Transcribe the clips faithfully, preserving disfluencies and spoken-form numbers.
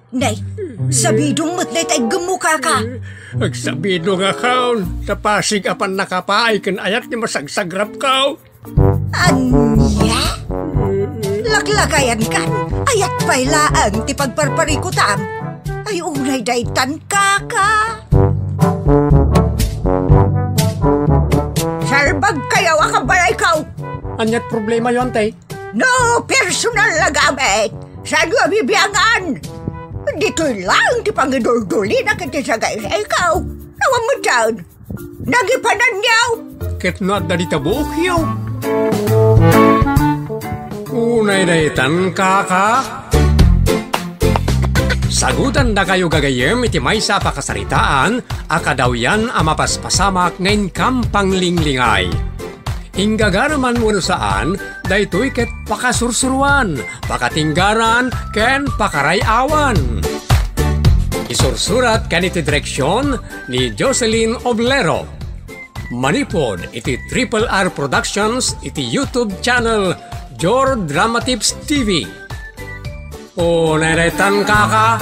Nay, sabidong met dayta iggemmo, kaka. Agsabidongakon, ta pasig a pannakapaay ken ayat nga masagsagrapko. Ania? Laklakayankan, ayat pay laeng ti pagparparikutam. Ay, unay daytan, kaka. Sarbagkayo a kabalayko. Ania't problemayo, ante? No personal a gamit, saanyo a bibiangan? Ditoy laeng ti pangiduldulina ken ti sagaysayko. Awan met daytan. Nagipananyo! Ket no adda dita buokyo. Unay daytan, kaka. Sagutandakayo gagayyem iti maysa a pakasaritaan a kadawyan a mapaspasamak nga inkam panglinglingay. Inggagaraman wenno saan, daytoy ket pakasursuroan, pakatinggaran, ken pakaray-awan. Isursurat ken iti direksion ni Jocelyn Oblero. Manipud iti Triple R Productions iti YouTube channel Jor Dramatips T V. O, nairetan, kaka.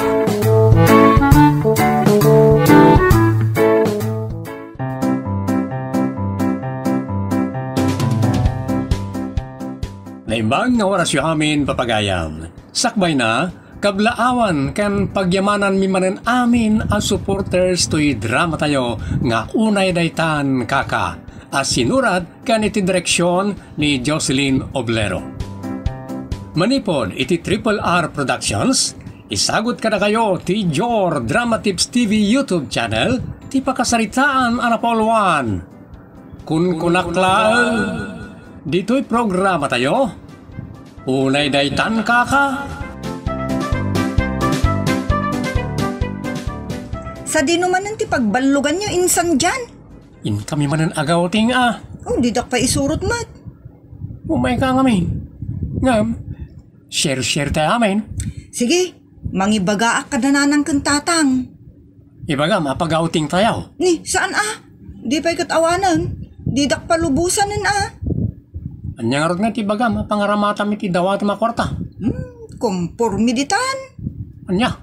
Naimbag nga orasyo amin, papagayam. Sakbayna, kablaawan ken pagyamananmi manen amin a supporters toy dramatayo nga Unay Daytan, Kaka, a sinurat ken iti direksion ni Jocelyn Oblero. Manipud iti Triple R Productions, isagut kadakayo ti Jor Dramatips T V YouTube channel ti pakasaritaan a napauluan. Kunkunak laeng, ditoy programatayo, Unay Daytan, Kaka. Sadino manen ti pagballuganyo insan dian? Inkami manen agawting a. Oh, didak pay isurot met. Umayka ngamin. Ngem, share-share tayo amin. Sige, mangibagaak kada nanang ken tatang. Ibagam a pagawting tayo. Ni, saan a? Di pay ket awanen. Didak palubosanen a. Ania ngarud nga ti ibagam a pangaramatam iti dawatem a kuarta? Hmm, komporme ditan. Ania?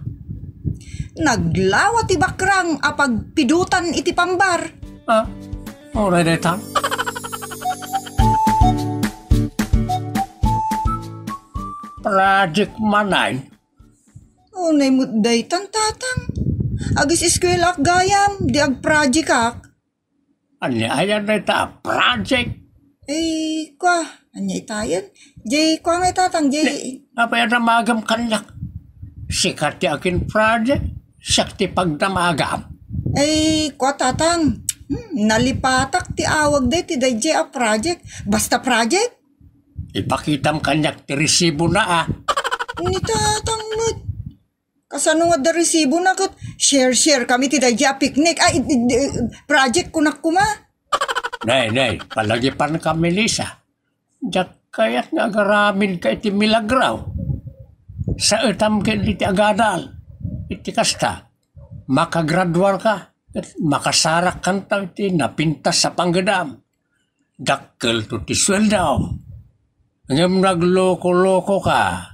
Naglawa ti bakrang a pagpidutan iti pambar. Ah, uray dayta. Project manen. Unay met daytan, tatang. Agis-eskuelaak gayam, di agprojektak. Ania aya dayta a project? Eh, kua, ania itayen? Jay, kua nga itatang, jay. Apay a damagam kaniak? Sika ti akin project, siak ti pagdamagam. Eh, kua, tatang. Hmm, nalipatak ti awag day ti dayjay a project. Basta project. Ipakitam kaniak ti resibona a. Ni tatang met. Kasano nga da resibona ket share-share kami ti dayjay a picnic? Ay, di, di, project kunak koma. Nay, nay, palagipan ka, Melissa. Diak kayat nga agaramidka iti milagro. Saetam ket iti agadal. Iti kasta, makagraduarka ket makasarakkanto iti napintas a panggedam. Dakkelto ti sueldo. Ngem nagloko-lokoka.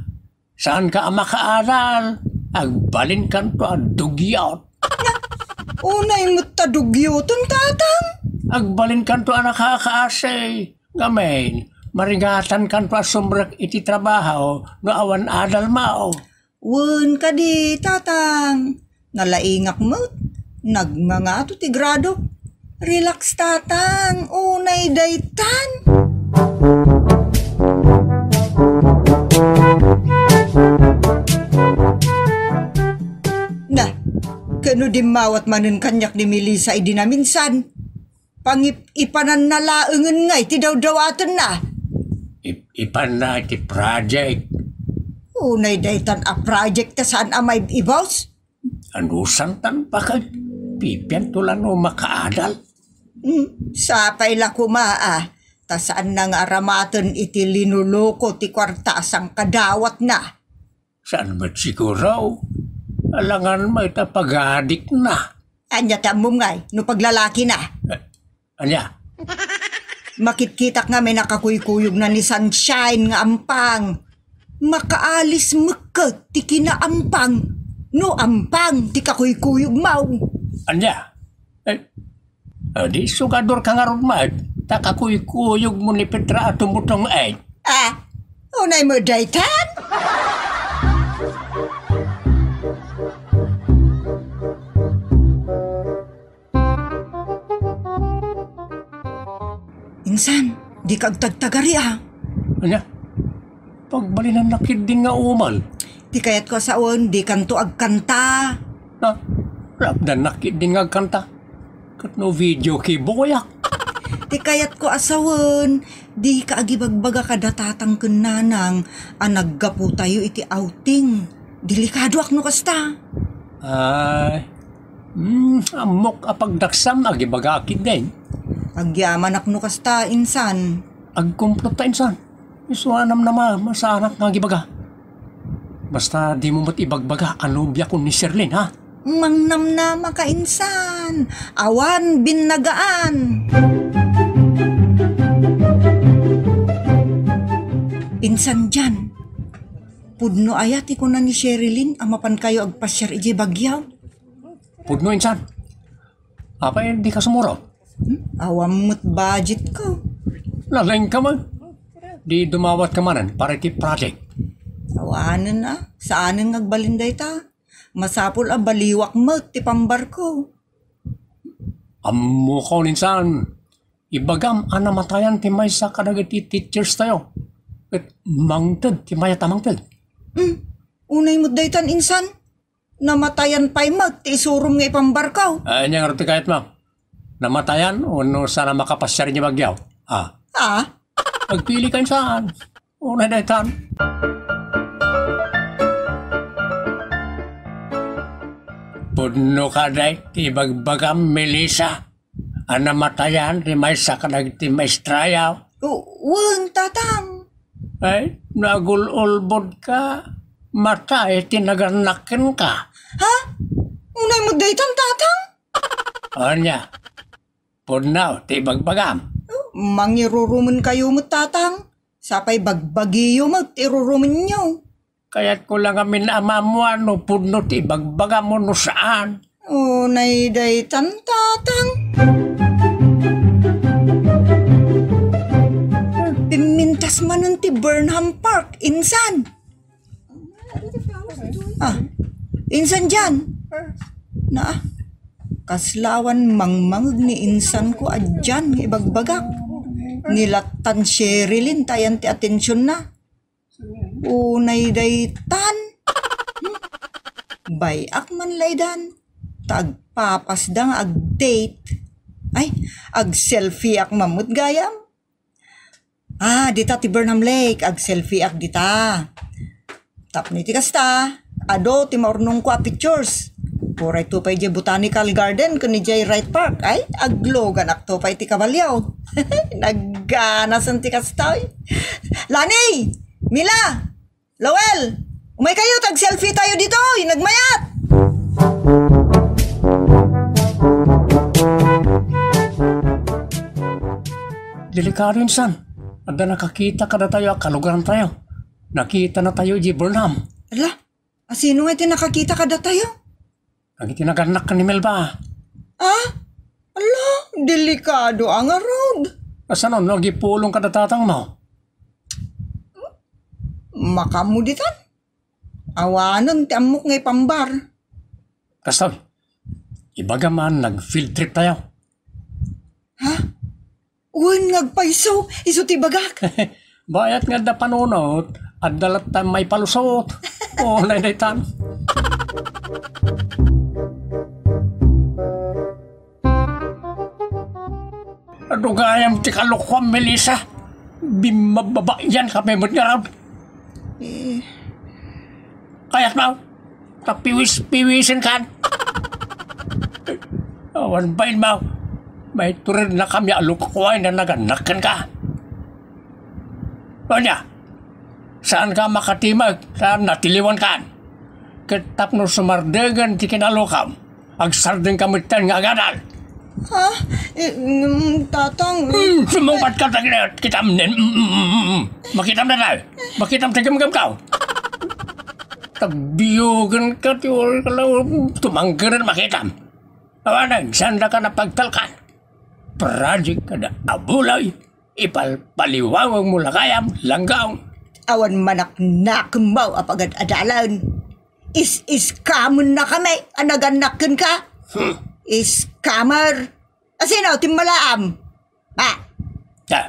Saanka a makaadal. Agbalinkanto a dugyot. Unay met ta dugyoton, tatang. Agbalinkanto a nakakaasi. Ngamin, marigatankanto a sumrek iti trabaho no awan adalmo. Wen kadi, tatang. Nalaingak met. Nagngangato ti gradok. Relax, tatang. Unay daytan. Na, ken no dimmawat manen kaniak ni Melissa idi naminsan. Pangip-ipananna laengen ngay ti dawdawatenna. Ip-ipanna ti project. Unay daytan a project ta saan a maib-ibus? Anusantan pa ket pipianto la no makaadal? Hmm, sapay la koma a, ta saanna nga aramaten iti linoloko ti kuarta a sangkadawatna. Saan met siguro? Alangan met a pagadikna. Ania ti ammom ngay no paglalakina? Eh, ania? Makitkitak nga may nakakuykuyogna ni Sunshine nga ampang. Makaalis mekket ti kinaampang. No ampang ti kakuykuyogmo. Ania? Eh, eh, di sugador ka ngarud met, ta kakuykuyogmo ni Petra a tumutong, eh. Ah, unay mo daytan? Insan, dika agtagtagari, a. Ania? Pagbalinannak ketdin nga umel. Ti kayatko a sawen, dikanto agkanta. Ha? Lapdannak ketdin nga agkanta. Ket no video keyboardak. Ti kayatko a sawen, dika agibagbaga kada tatang ken nanang a naggapotayo iti outing. Delikadoak no kasta. Ay, hmm, ammok a pagdaksam, agibagak ketdin. Agyamanak no kasta, insan. Agkumplotta, insan. Isu a namnama, masaanak nga agibaga. Basta dimo met ibagbaga a nobiakon ni Sherlyn, ha? Mangnamnama ka, insan. Awan binnagaan. Insan Jan, pudno aya ti kuna ni Sherilyn a mapankayo agpasiar idiay Baguio? Pudno, insan. Apay, dika sumurot? Hmm? Awan met budgetko. Nalaingka man. Di dumawatka manen para iti project. Awanen a, saanen nga agbalin dayta. Masapul a baliwak met ti pambarko. Ammokon, insan. Ibagam a namatayan ti maysa kadagiti teachers tayo. Ket mangted ti mayat a mangted. Hmm. Unay met daytan, insan. Namatayan pay met ti isurom nga ipambarko. Ania ngarud ti kayatmo? Namatayan wenno saan a makapasiar idiay Baguio? Ah. Ah? Agpili ka, insan. Unay daytan. Pudno kadi ti ibagbagam, Melissa, a namatayan ti maysa kadagiti maestrayo? O, wen, tatang. Ay, no agul-ulbodka, matay ti nagannak kenka. Ha? Unay met daytan, tatang? Ania? Pudno ti ibagbagam. Mangirurumenkayo met, tatang. Sapay bagbagiyo met ti irurumenyo. Kayatko la ngamin a maammoan no pudno ti ibagbagam wenno saan. Unay daytan, tatang. Pimmintas manen ti Burnham Park, insan. Ah, insan Jan. Na, kasla awan mangmangeg ni insanko a Jan nga ibagbagak. Ni lattan Sherilyn ti ayan ti atensionna. Unay daytan. Hmm. Bay-ak man laydan. Ta agpapasda nga ag-date. Ay, ag-selfieak man met gayam. Ah, dita ti Burnham Lake, ag-selfieak dita. Tapno iti kasta, adu ti maurnongko a pictures. Uray to pay idiay Botanical Garden ken idiay Wright Park. Ay, agluganak to pay ti kabalio. Nagganasen ti kasta, oy. Lani! Mila! Lowell, umaykayo ta ag-selfie tayo ditoy, nagmayat! Delikado, insan. Adda nakakita kadatayo a kalugarantayo. Nakitanatayo idiay Burnham. Ala, asino nga ti nakakita kadatayo? Dagiti nagannak ken ni Melba. Ah? Ala, delikado a ngarud. Kasano no agipulong kada tatangmo? Makaammo ditan? Awanen ti ammok nga ipambar. Kastoy, ibagam a nag-field trip tayo. Ha? Wen nga agpayso, isu ti ibagak. Bayat nga adda panunot, adda latta maipalusot. O, naydaytan. Adu gayam ti kalokoam, Melissa. Bimmababayan ka met ngarud. Eh. Kayatmo? Tapiwis-piwisen kan. Awan bainmo. Maiturednakami a lukuay na nagannak kenka. Ania? Saanka makatimag ta natiliwan kan? Ket tapno sumardengen ti kinalukam, agsardengka metten nga agadal. Ha? Eh, mm, tatang, eh. Hmm, sumungbat ka, tagnet. Kitam nen. Mm, mm, mm, mm. Makitam na tayo. Makitam tayo, gamgam ka. Tagbiogenka ti uri ka la, tumangkeren makitam. Awanen, saandaka napagtalkan. Project kada abuloy, ipalpaliwawangmo la gayam, Langgaong. Awan manaknakemmo a pagad-adalen. Is-iskamennakami a nagannak kenka. Hmm. Scammer. Asino timmalaam? Ha? Ah,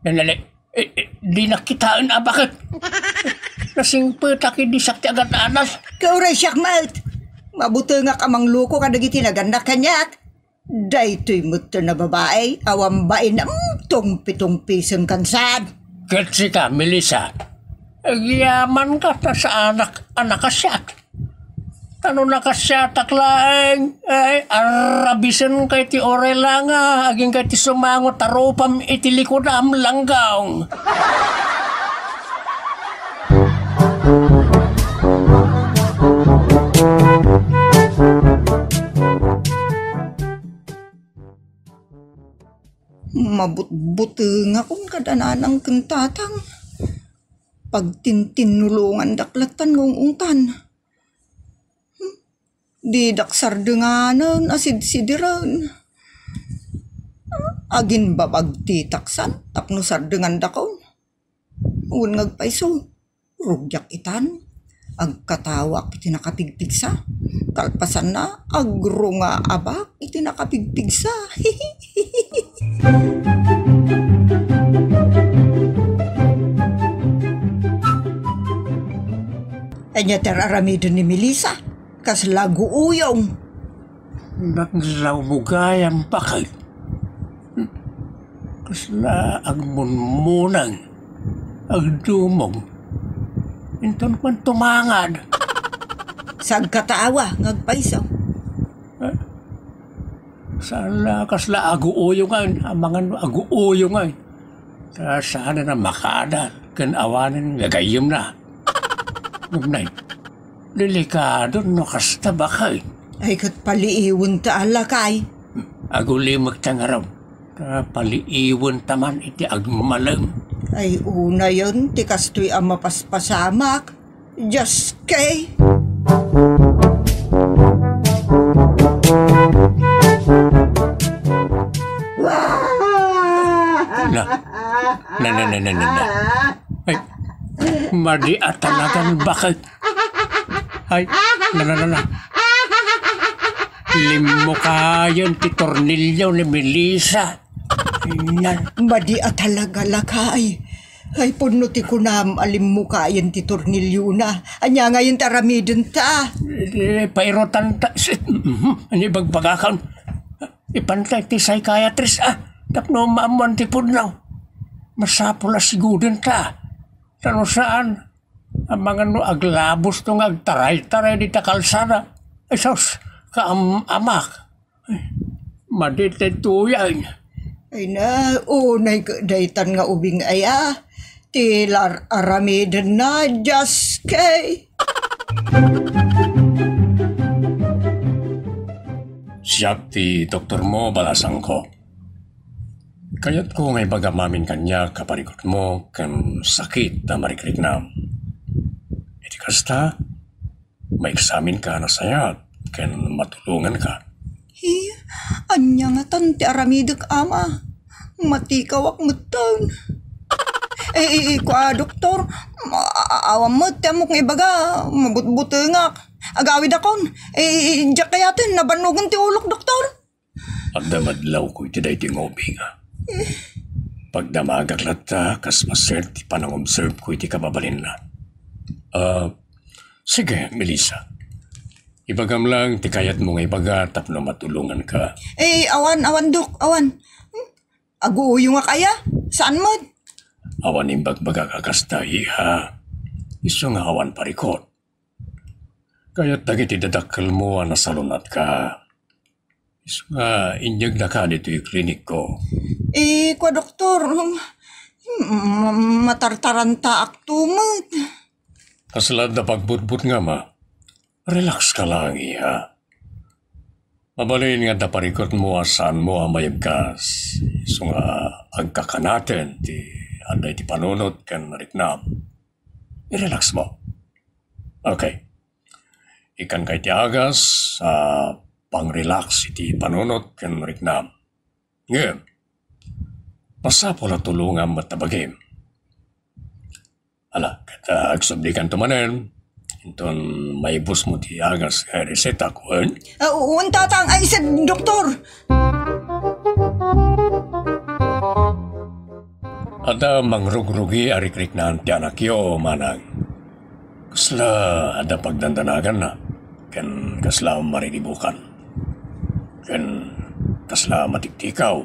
nanali, eh, eh, di nakitaen a bakit? Nasingpetak idi siak ti agan-anas. Kauray siak met. Mabutengak a mangloko kadagiti nagannak kaniak. Daytoy met a babai, awan bain, mm, tungpi-tungpisen kansan. Ket sika, Melissa, agyamanka ta saanak a nakasiat. Ta no nakasiatak laeng, ay, arabisenka iti uray la nga, agingga iti sumango ta rupam iti likudam, Langgaong. Mabutbutengakon kada nanang ken tatang. Pagtintinnulongandak lattan nga ung-ungtan. Hmm, didak sardenganen a sidsidiren. Aginbabagtitak san tapno sardengandakon. Wen nga agpayso, rugiak itan. Agkatawaak iti nakapigpigsa. Kalpasanna, agrungaabak iti nakapigpigsa. Ania ti ar-aramiden ni Melissa? Kasla guuyong. Naglaw mo gayam, bakit? Kasla agmunmunang, agdumog. Inton man tumangad. Sagkataawa nga agpayso. Eh? Saan la kasla aguuyongan, amangan aguuyongan. Ta saan a makadal, ken awanen nga gayyemna. Ngem nay, delikado no kasta, bakit? Ay, ket paliiwenta a lakay. Agulimekta ngarud, ta paliiwenta man iti agmalem. Ay, unayen ti kastoy a mapaspasamak. Just kay. Na, na, na, na, na, na, na. Ay, madi a talagan, bakit? Ay, na, na, na, na. Limmukayen ti tornilyo ni Melissa. Ay, na. Madi a talaga, lakay. Ay, pudno ti kunam a limmukayen ti tornilyona. Ania ngayen ti aramidenta? Eh, pairutanta. Si-, mhm. Ania ibagbagakon? Ipanta iti psychiatrist, ah, tapno maammuan ti pudno. Masapul a sigudenta. Ta no saan, amangan no aglabusto nga agtaraytaray dita kalsada. Ay, sus, kaam-amak. Ay, madi ti tuyan. Ay na, unay ka daytan nga ubing aya. Ti lar-, aramidenna, just kay. Siak ti doktormo, balasangko. Kayatko nga ibagam amin kaniak a parikutmo ken sakit a marikriknam. Iti kasta, maeksaminka a nasayaat ken matulonganka. Hi, ania ngatan ti aramidek, ama? Matikawak metten. Eh, eh, eh, kua, doktor, a-, a-, awan met ti ammok nga ibaga, mabutbutengak. Agawidakon. Eh, eh, eh, diak kayaten, nabannogen ti ulok, doktor. Adda madlawko iti daytoy nga ubing. Pagdamagak latta, kas maset ti panangobserveko iti kababalinna. Ah, sige, Melissa. Ibagam lang ti kayatmo nga ibaga tapno matulonganka. Eh, awan, awan, Dok, awan. Hmm? Aguuyongak aya? Saan met? Awan imbagbagak a kasta, iha. Isu nga awan parikot. Kayat dagiti dadakkelmo a nasalunatka. Isu nga inyegdaka ditoy klinikko. Eh, kua, doktor, um, ma-, matartarantaakto met. Kasla adda pagbutbutngam, a. Relax ka lang, iha. Mabalin nga adda parikutmo a saanmo a maibkas. Isu nga agkakanaten ti adda iti panunot ken nariknam. I-relax mo. Okay. Ikkanka iti agas a pang-relax iti panunot ken riknam. Ngem, masapul a tulongam met ta bagim. Ala, ket, ah, agsublikanto manen, inton maibusmo ti agas nga iresetak, wen? Ah, wen, Tatang. Ay, sa doktor. Adda mangrugrugi a rikriknaan ti anakyo, manang. Kasla adda pagdandanaganna, ken kasla mariribukan, ken kasla matiktikaw.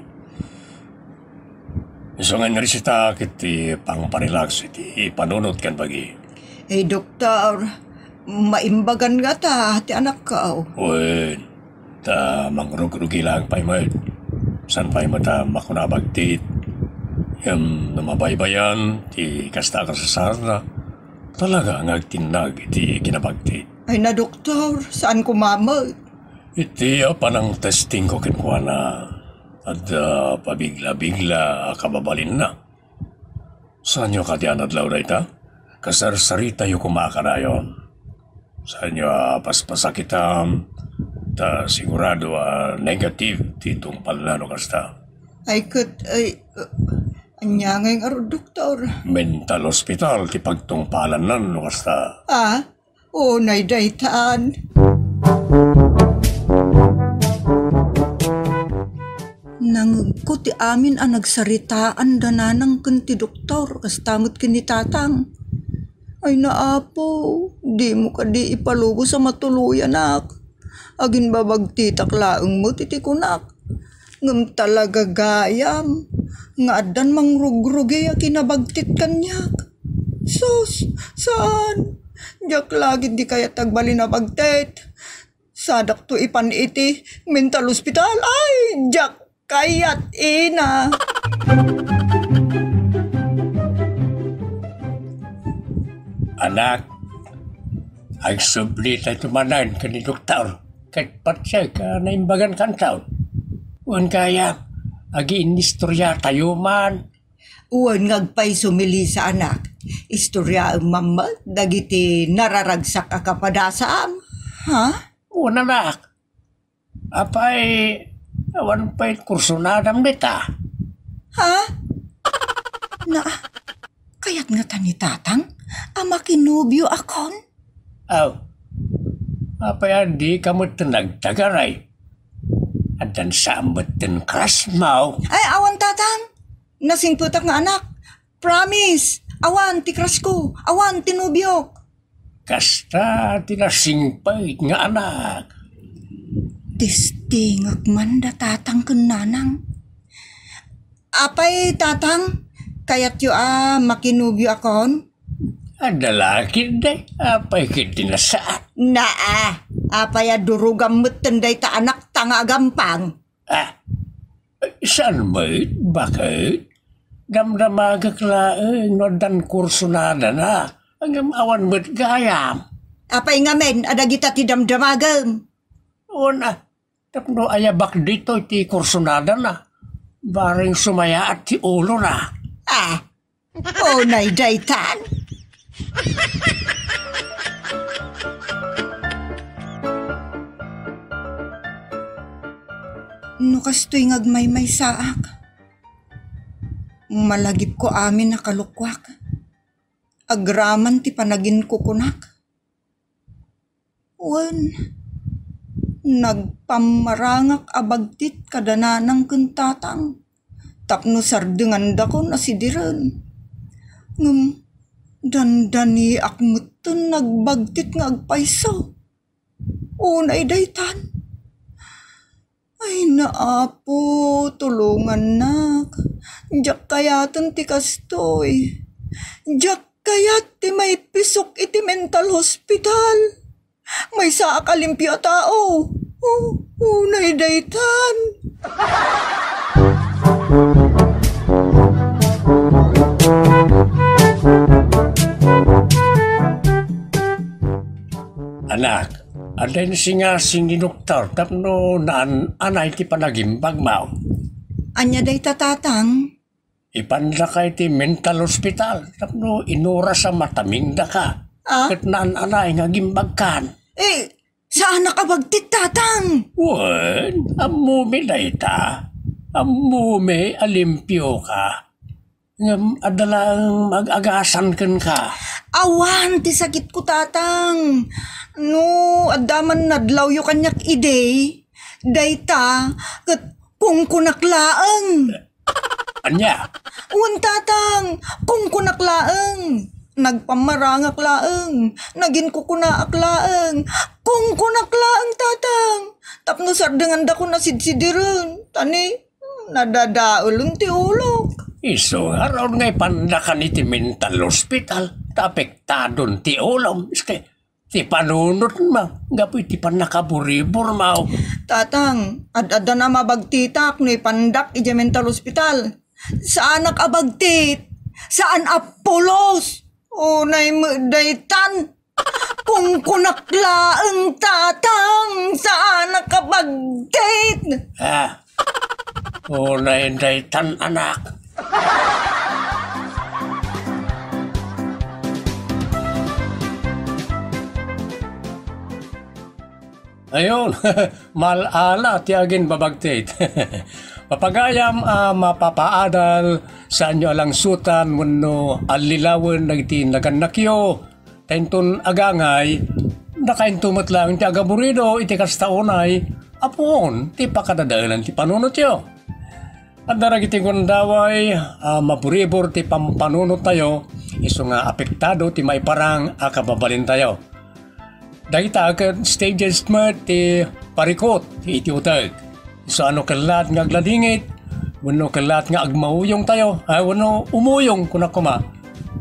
Isu nga inresitaak iti pangparelax iti panunot ken bagi. Eh, doktor, maimbagan ngata ti anakko. Wen, ta mangrugrugi laeng pay met. Saan pay met a makuna a bagtit. Ngem no mabaybayan ti kasta a kasasaadna, talaga nga agtinnag iti kinabagtit. Ay na, doktor, saan koma met? Iti apan ang testingko kenkuana, adda pabigla-bigla a kababalinna. Saanyo kadi a nadlaw dayta? Kasarsaritatayo koma kanayon. Saanyo a paspasakitam, ta sigurado a negative ti tungpalna no kasta. Ay, ket, ay, uh, ania ngay ngarud, doktor? Mental hospital ti pagtungpalanna no kasta. Ah? Unay daytan. Nangegko ti amin a nagsaritaan da nanang ken ti doktor, kasta met ken ni tatang. Ay na, Apo, dimo kadi ipalubos a matuloyanak. Agimbabagtitak laeng met iti kunak. Ngem talaga gayam nga addan mangrugrugi a kinabagtit kaniak. Sus, saan? Diak la ketdi kayat agbalin a bagtit. Sadakto ipan iti mental hospital. Ay, diak kayat, ina. Anak, agsubli tayo manen ken ni doktor. Ket patiek a naimbagan kantaon. Wen gayam, agiinnistoriatayo man. Wen nga agpayso, Melissa, anak. Istoriaem man met dagiti nararagsak a kapadasam. Ha? Wen, anak. Apay, awan pay kursonadam dita? Ha? Na, kayat ngata ni tatang a makinobioakon? Aw, apay a dika metten agtagaray? Addan saan metten crushmo? Ay, awan, tatang. Nasingpetak nga anak. Promise, awan ti crushko, awan ti nobiok. Kasta ti nasingpet nga anak. Testingek man da tatang ken nanang. Apay, tatang, kayatyo a makinobioakon? Adda la ketdi, apay ketdi na saan? Naa, apay a durogam metten dayta anakta nga agampang? Ah, saan met? Baket? Damdamagek laeng no addan kursonadana, ngem awan met gayam. Apay ngamin a dagita ti damdamagem? Wen a, tapno ayabak ditoy ti kursonadana, bareng sumayaat ti ulona. Ah, unay daytan. No kastoy nga agmaymaysaak, malagipko amin a kalukoak. Agraman ti panaginkukunak. Wen, nagpammarangak a bagtit kada nanang ken tatang tapno sardengandakon a sidiren. Ngem dandaniak metten nagbagtit nga agpayso. Unay daytan. Ay, na, Apo, tulongannak. Diak kayaten ti kastoy. Diak kayat ti maipisok iti mental hospital. Maysaak a limpio a tao. Oh, unay daytan. Anak, adda insingasing ni doktor tapno naan-anay ti panagimbagmo. Ania dayta, tatang? Ipandaka iti mental hospital tapno inuras a matamingdaka. Ah? Ket naan-anay nga agimbagkan. Eh, Saanak a bagtit, Tatang. Wen, ammomi dayta. Ammomi a limpioka. Ngem adda laeng mag-agasan kenka. Awan ti sakitko, Tatang. No adda man nadlawyo kaniak idi, dayta ket kungkunak laeng. Ania? Wen, Tatang, kungkunak laeng. Nagpammarangak laeng. Naginkukunaak laeng. Kungkunak laeng, Tatang. Tapno sardengandakon a sidsidiren. Ta ni, nadadaelen ti ulok. Isu ngarud nga ipandakan iti mental hospital ta apektadon ti ulom. Iske, ti panunotmo, gapu iti pannakaburibor, mao. Tatang, ad-addan a mabagtitak no ipandak idiay mental hospital. Saanak a bagtit, saan a pulos. Unay met daytan. Kungkunak laeng, Tatang, saanak a bagtit. Ah, unay daytan, anak. Ayon, mal-ala ti aginbabagtit. Papagayam a mapapaadal, saanyo a langsutan wenno allilawen dagiti nagannakyo. Ta inton agangay, dakainto met laeng ti agaburido iti kasta unay a puon ti pakadadaelan ti panunotyo. Adda dagiti gundaway a maburibor ti pampanunottayo, isu nga apektado ti maiparang a kababalintayo. Dagita ket stages met ti parikut iti uteg. Isu a no kellat nga agladingit, wenno kellat nga agmauyongtayo, a, wenno umuyong, kunak koma.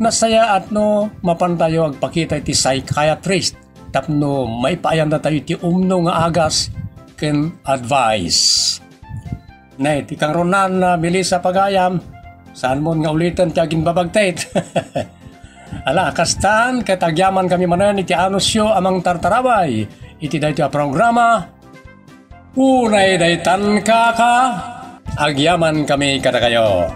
Nasayaat no mapantayo agpakita iti psychiatrist tapno maipaayandatayo iti umno nga agas ken advice. Nay, ti kangrunaan, a, Melissa pagayam, saanmon nga uliten ti aginbabagtit. Ala, kastan, ket agyamankami manen iti anusyo a mangtartaraway iti daytoy a programa. Unay daytan, kaka, agyamankami kadakayo.